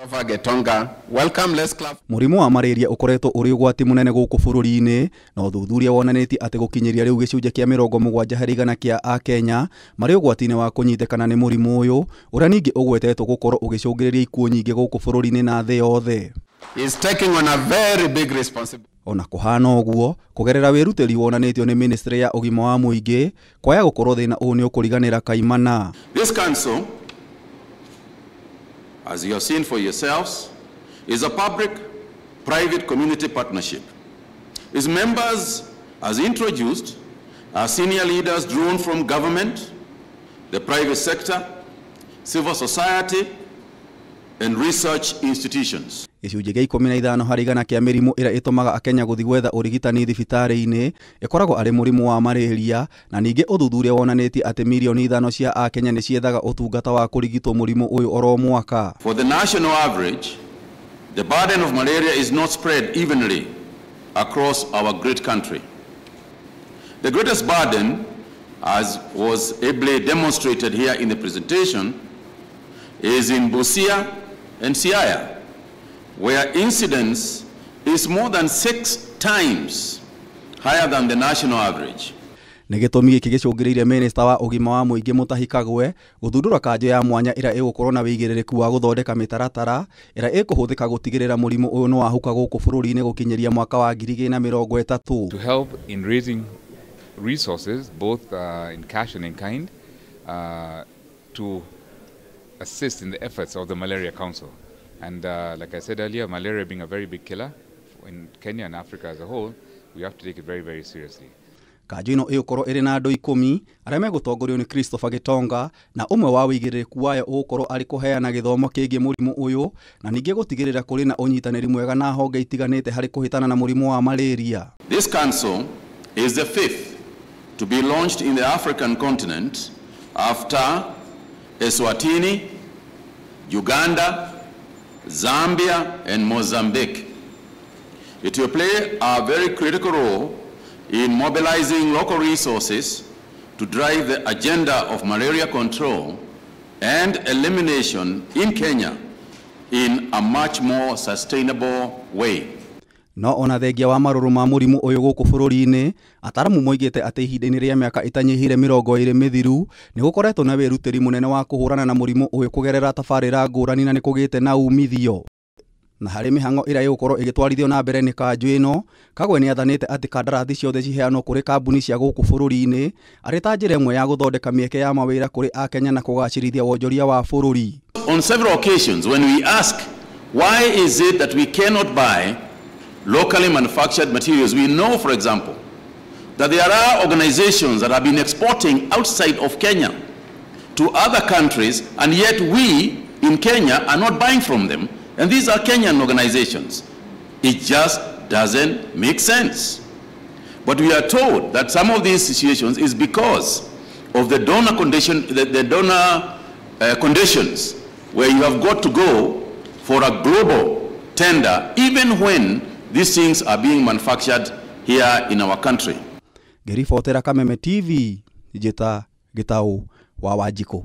Gitonga. Welcome, let's clap. Mũrimũ wa malaria ũkoretwo ũrĩ ũgwati mũnene gũkũ bũrũri-inĩ, na ũthuthuria wonanĩtie atĩ gũkinyĩria rĩu gĩcunjĩ kĩa 70% kĩa Akenya marĩ ũgwati-inĩ wa kũnyitĩkana nĩ mũrimũ ũyũ, ũrĩa ningĩ ũgwetetwo gũkorwo ũgĩcũngĩrĩria ikuũ nyingĩ gũkũ bũrũri-inĩ na thĩ yothe. He's taking on a very big responsibility. Ona kũhana ũguo, kũgerera wĩrutĩri wonanĩtio nĩ Ministry ya ũgima wa mũingĩ, kwaya gũkorwo thĩna ũyũ nĩ ũkũriganĩra kaimana. This council, as you have seen for yourselves, is a public-private community partnership. Its members, as introduced, are senior leaders drawn from government, the private sector, civil society, and research institutions. Gĩcunjĩ kĩa 15% kĩa mĩrimũ ĩrĩa ĩtũmaga Akenya gũthiĩ gwetha ũrigitani thibitarĩ-inĩ ĩkoragwo arĩ mũrimũ wa malaria, na ningĩ ũthuthuria wonanĩtie atĩ mirioni 5 cia Akenya nĩ ciethaga ũtungata wa kũrigitwo mũrimũ ũyũ oro mwaka. For the national average, the burden of malaria is not spread evenly across our great country. The greatest burden, as was ably demonstrated here in the presentation, is in Busia and Siaya, where incidence is more than 6 times higher than the national average. Nĩ gĩtũmi gĩkĩ gĩcũngĩrĩirie Minista wa ũgima wa mũingĩ Mutahi Kagwe gũthundũra kanjũ ya mwanya ĩrĩa ĩgũkorwo na wĩigĩrĩrĩku wa gũthondeka mĩtaratara ĩrĩa ĩkũhũthĩka gũtigĩrĩra mũrimũ ũyũ nĩ wahuka gũkũ bũrũri-inĩ gũkinyĩria mwaka wa 2030. To help in raising resources both in cash and in kind to assist in the efforts of the Malaria Council. And like I said earlier, malaria being a very big killer in Kenya and Africa as a whole, we have to take it very, very seriously. Kanjũ ĩno ĩgũkorwo ĩrĩ na andũ 10 arĩa megũtongorio nĩ Christopher Gitonga, na ũmwe wa wĩigĩrĩrĩku wayo ũgũkorwo arĩ kũheana gĩthomo kĩgiĩ mũrimũ ũyũ na ningĩ gũtigĩrĩra kũrĩ na ũnyitanĩri mwega na honge itiganĩte harĩ kũhĩtana na mũrimũ wa malaria. This council is the 5th to be launched in the African continent after Eswatini, Uganda, Zambia, and Mozambique. It will play a very critical role in mobilizing local resources to drive the agenda of malaria control and elimination in Kenya in a much more sustainable way. No ona thengia wa marũrũ ma mũrimũ ũyũ gũkũ bũrũri-inĩ, ataramu moigĩte atĩ ihinda-inĩ rĩa mĩaka ĩtanyihĩire 20 mĩthiru nĩ gũkoretwo na wĩrutĩri mũnene wa kũhũrana na mũrimũ ũyũ kũgerera tabarĩra ngũrani na nĩ kũgĩte na umithio. Na harĩ mĩhang'o ĩrĩa ĩgũkorwo ĩgĩtwarithio na mbere nĩ kanjũ ĩno, Kagwe nĩ athanĩte atĩ kandarathi ciothe ciheanwo kũrĩ kambuni cia gũkũ bũrũri-inĩ arĩ ta njĩra ĩmwe ya gũthondeka mĩeke ya mawĩra kũrĩ Akenya na kũgacĩrithia wonjoria wa bũrũri. On several occasions when we ask why is it that we cannot buy locally manufactured materials, we know, for example, that there are organizations that have been exporting outside of Kenya to other countries, and yet we in Kenya are not buying from them, and these are Kenyan organizations. It just doesn't make sense. But we are told that some of these situations is because of the donor condition, the donor conditions, where you have got to go for a global tender, even when these things are being manufactured here in our country. Ngĩribotera Kameme TV, Njĩta Gĩtaũ wa Wanjikũ.